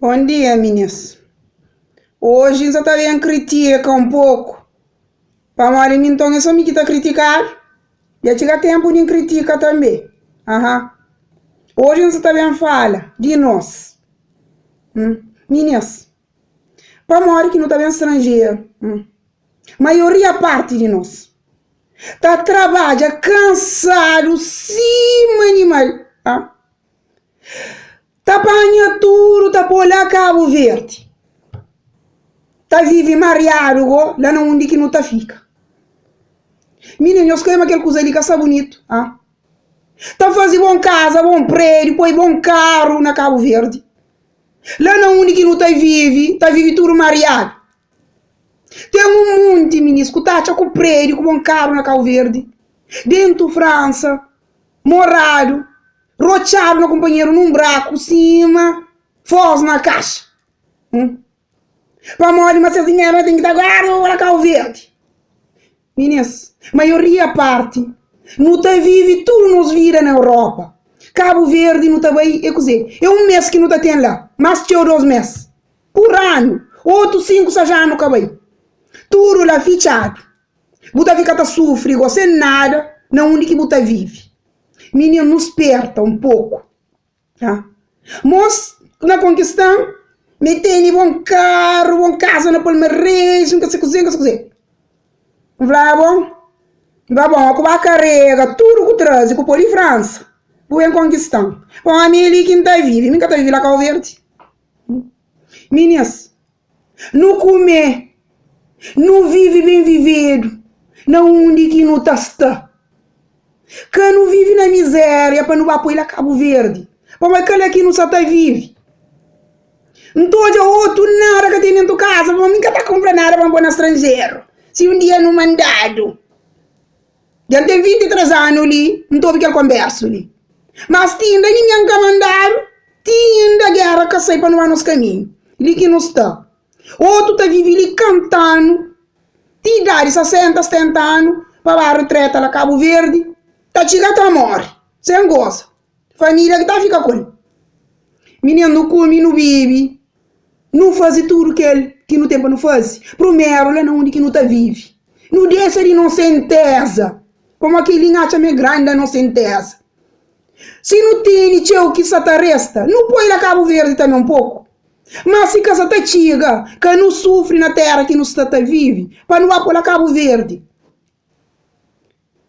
Bon dia minis. Oji N sa ta ben kritika un poku, pamodi mi nton é so mi ki ta kritikadu? Dja txiga tenpu di N kritika tanbe. Aha. Oji N sa ta ben fala di nos. Minis, pamodi ki nu ta ben stranjeru? Maioria parti di nos ta trabadja kansadu sima animal. Ta panha tudu ta pô la Kabu Verdi. Ta vive mariadu go la na undi ki nu ta fika. Mininu, nhos krê ma kel kuza li ka sta bunitu? Ha? Ta faze bon kaza, bon prédiu, poi bon karu na Kabu Verdi. La na undi ki nu ta vive, ta vive tudu mariadu. Ten un munti minis ku ta atxa ku prédiu, ku bon karu na Kabu Verdi, dentu Fransa, moradu. Rotxadu na kunpanheru nun braku sima fós na kaxa. Hum. Pamodi ma ses dinheru na ten ki ta guarda na Kau Verdi. Minis, maioria parti nu ta vivi tudu nos vida na Europa. Kabu Verdi nu ta bai é kuzê? É un mês ki nu ta ten la, más txeu dos mês pur anu, otu 5, 6 anu ka bai. Tudu la fitxadu. Bu ta fika ta sufri go sen nada na undi ki bu ta vivi. Mininu nu sperta un poku ha. Mos na konkistan mi teni bon karu, bon kaza na Palmares, nka se kuze, nka se kuze. N fla bon, N fla bon, ku ba karega tudu ku traze ku poi di Fransa, bu ben konkistan. Pon ami é li ki N ta vivi, mi ka ta vivi la Kau Verdi. Minis. Nu kume, nu vive ben vivedu na undi ki nu ta sta. Ka nu vive na mizéria pa nu ba poi la Kabu Verdi, pamodi kala ki nu sa ta vive. N ta odja otu nada ka ten dentu kaza, pamodi mi ka ta kunpra nada pa N poi na stranjeru, si un dia nu mandadu. Dja N ten 23 anu li, N ta obi kel konbersu li. Mas ti inda ningen ka mandadu, ti inda gera ka sai pa nu ba nos kaminhu. Li ki nu sta. Otu ta vive li kantanu, ti idadi 60, 70 anu, pa ba retreta la Kabu Verdi, ta txiga ta more, sen goza. Família ki ta fika ku el. Mininu nu kume, nu bibi, nu faze tudu kel ki nu ten pa nu faze. Primeru la na undi ki nu ta vive. Nu dexa di nosenteza, pamodi kel-li N atxa ma é grandi da nosenteza. Si nu tene txeu ki sa ta resta, nu poi la Kabu Verdi tanbe un poku. Ma si ka sa ta txiga, ka nu sufri na tera ki nu sta ta vive, pa nu ba poi la Kabu Verdi.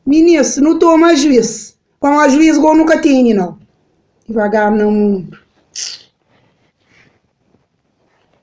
Minis, nu toma juiz, pamodi juiz go nu ka tene nau. Divagar na mundu.